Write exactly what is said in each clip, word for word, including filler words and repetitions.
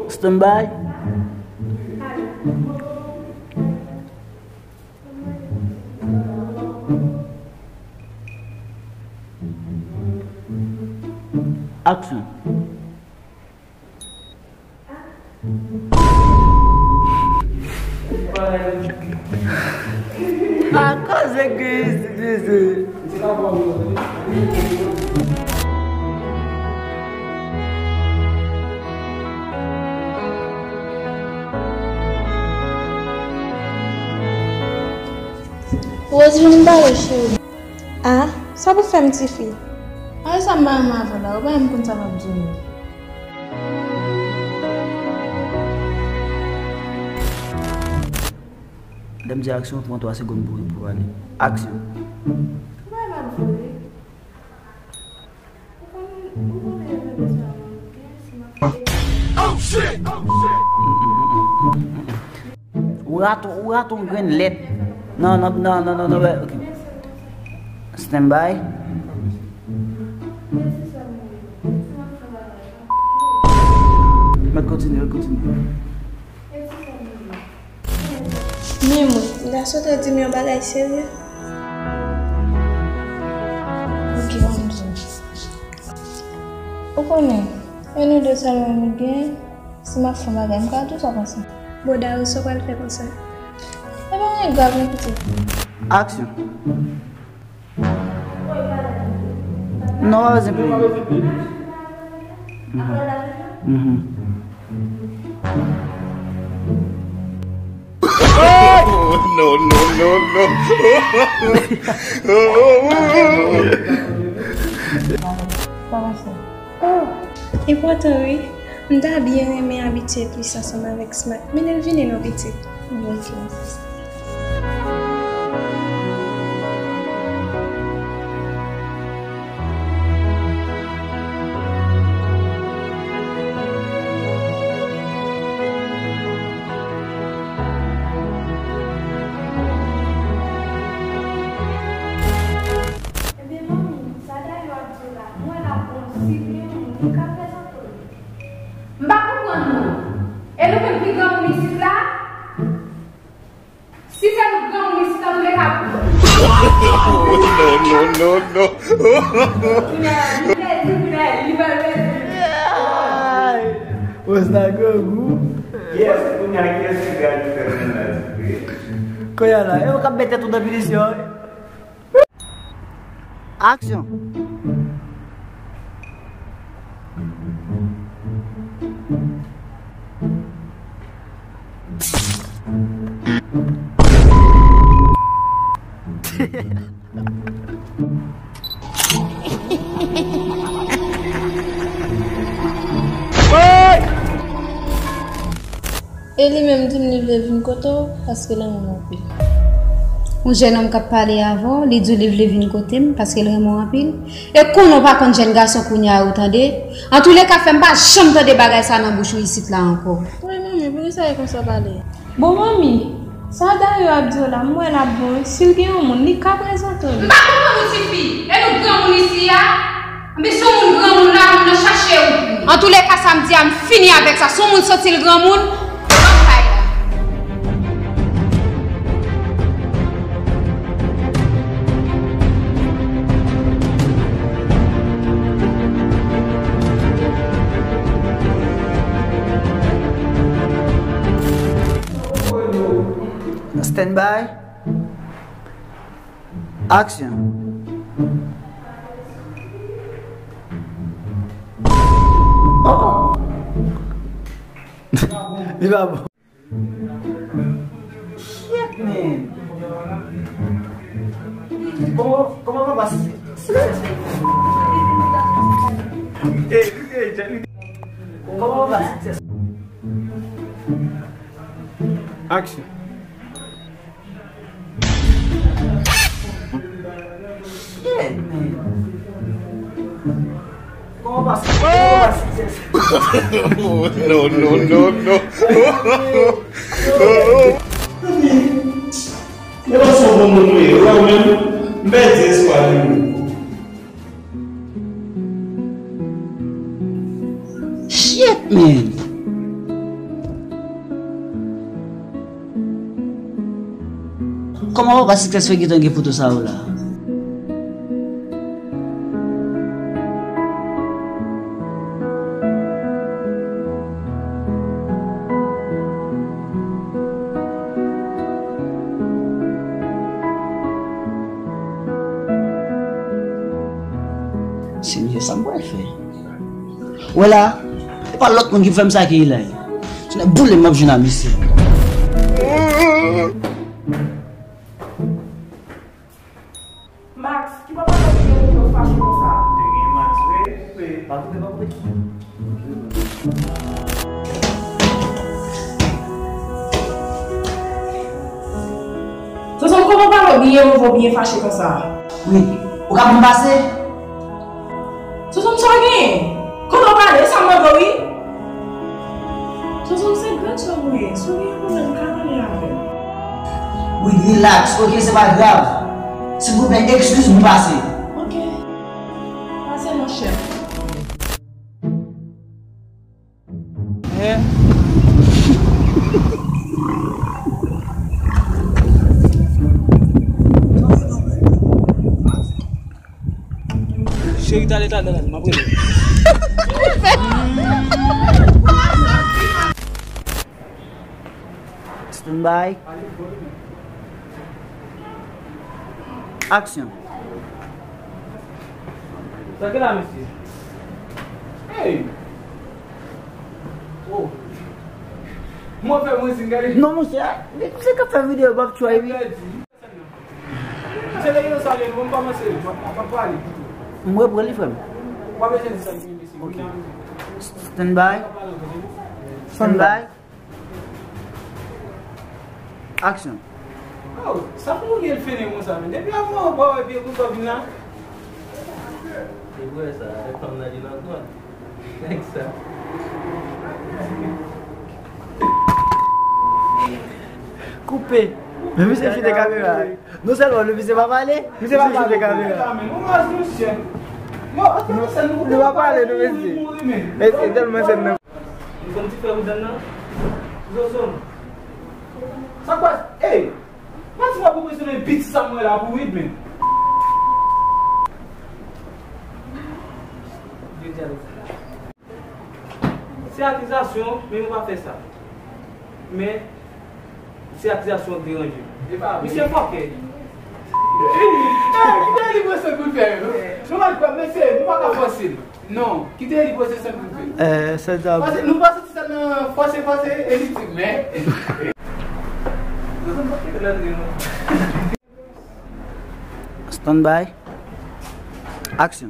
Stand by. Action. Akoz egziste. Rose, vin m pale, cheri. Ah, sa pou fè m, tifi? Ay, sa m pa renmen avè w la, ou pa menm konn sa m ap di w. Lè m di aksyon, pran twa segonn pou, pou pale. Aksyon. Ou pa mal vole. Ou konnen, ou konnen yo bezwen mwen byen, si m ap fè. Ou rate, ou rate yon grenn lèt. Non, non, non, non, non, non, ok. Stand by. Mèt kontinye, mèt kontinye. Men mwen, gason te di m yon bagay serye. Ok, ban m di w. Ou konnen, e nou de sèlman nou gen, si m ap fè yon bagay, m ka di w sa w panse. Bon, Darius, sa w pral fè konsa? E pa anyen grav non, pitit. Aksyon. Non, pa bezwen plede. Mhm. Mhm. Oh, no, no, no, no. Sa pase. Oh, enpòtan wi. M ta byen renmen abitye plis ansanm avèk Smat, men l vini non pitit. Bon, ok. Ebyen, manmi, sa Dayo ap di w la, m wè l ap bon, si l gen yon moun, li ka prezante w li. M pa konprann non. E nou menm ki granmoun isit la? Si se nou granmoun isit, antouleka, no, no, no, no. Li plezi, li plezi, li ba l plezi. Ay, Rose la grangou. Kiyès, kounye a, kiyès ki pral fè mennaj? Kounye a la, e ou k ap mete tout nan pinisyon, wi. Aksyon. E li menm di m li vle vin kote w paske l renmen w anpil. Yon jèn nonm k ap pale avè w, li di w li vle vin kote m paske l renmen w anpil. E konnen w pa konn jèn gason kounye a yo, tande. Antouleka, fè m pa janm tande bagay sa nan bouch ou isit la ankò. Wi, manmi, poukisa e konsa w pale? Bon, manmi, sa Dayo ap di w la, m wè l ap bon wi. Si l gen yon moun, li ka prezante w li. M pa konprann ou, tifi. E nou granmoun isi a? Anben, si yon moun granmoun la, moun nan chache ou pou li. Antouleka, sa m di a, m fini avèk sa. Si yon moun santi l granmoun, l ap bay la. Stand by. Action. Oh. Li pa bon. Shit, man. Kòman, kòman papa si, si, si. Kòman papa si. Action. Shit, man. Kòman pase? Kòman pase? No, no, no, no. Men pa se yon bon moun ou ye, ou wè ou menm, m pèdi espwa nan ou. Shit, man! Kòman papa Success fè gentan gen foto sa yo la? Senyè, sa m pral fè? Wè la, e pa lòt moun ki fè m sa ke Eli. Se nan boule m ap jwenn a misye. Max, ki papa sa ki gen pou fache konsa? Te gen Max vre? Pa vre, pa vre. Sonson, kòman pale w byen, ou byen fache konsa? Wi, ou ka pou m pase? Sonson, sa w genyen? Kote w prale? E sa m mande w, wi. Sonson, se grann sè w mwen ye. Si w gen yon pwoblèm, ou ka pale avè m. Wi, rilaks, oke, se pa grav. Silvouplè, eskiz m pase. Oke. Pase, monchè. Hein? Cheri, t ale, t ale, t ale, m ap rele. Stand by. Action. Sa ki la, mesye? Hey! Oh! Mwen fè mwen sin gade. Non, monchè, misye k ap fè videyo, Bob Troy, wi. Misye lè yo sa lè, mwen kòmanse, mwen pa pale. M repran li, frè m. Ou pa bezwen di sa, mesye. Ok. Stand by. Stand by. Action. Oh, sa pou moun gen fini konsa, men. Depi avan, ou pa wè pye konsa vin la. E vre sa, avèk fanm nan, li nan zòn. Nèg sa. Koupe. Men misye chite kamera. Non sèlman le misye pa pale, misye pa pale. Misye chite kamera. Nou raz, mesye. Yo, nou pa pale, nou, mesye. E, e tèlman sèn nan. Li konn ti frè Widan nan? Zozo. Sa k pase? Ey! Pati w ap reprezante bit sa m wè la pou Wid, men. Se akizasyon, men yo pa fè sa. Men, se akizasyon k deranje. Misye fòkè. Ey, kite li pran san kout fè yo. Nou pa kwè, mesye, nou pa ka fòse l. Non, kite li pran san kout fè. Eh, sèl sa. Pase, nou pa soti sa nan fòse, fòse, e li di, men. Stand by. Action.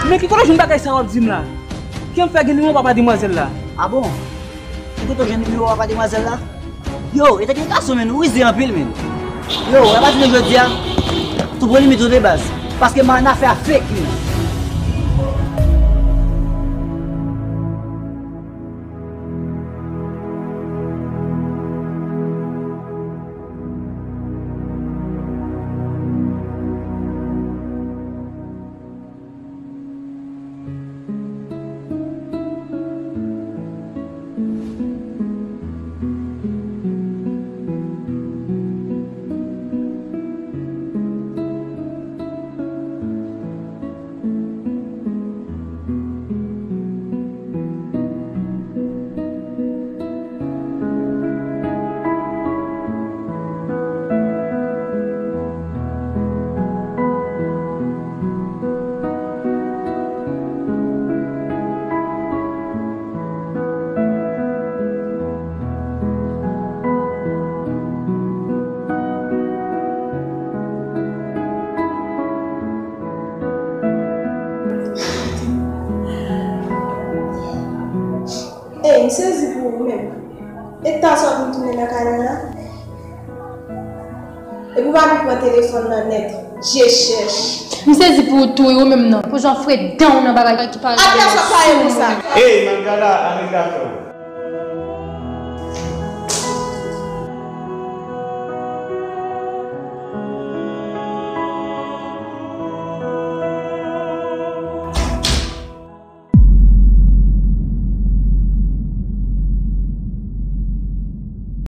Men ki kote w jwenn bagay sa w ap di m la? Ki jan w fè gen nimewo papa demwazèl la? A bon? Ki kote w jwenn nimewo papa demwazèl la? Yo, e te gen gason, men, ou rize anpil, men. Yo, apati de jodi a, tou pran limit ou de baz. Paske m a nan afè a fake, men. Ey, m sezi pou ou menm. E ta sa pou m tounen nan kay la la? Epi w pa vin pran telefòn nan nèt, je chèch. M sezi pou ou tou, wi, ou menm nan. Pou jan w fre dan w nan bagay ki pa... Atè sa pa e pou sa. Ey, Malgala, arete afè w.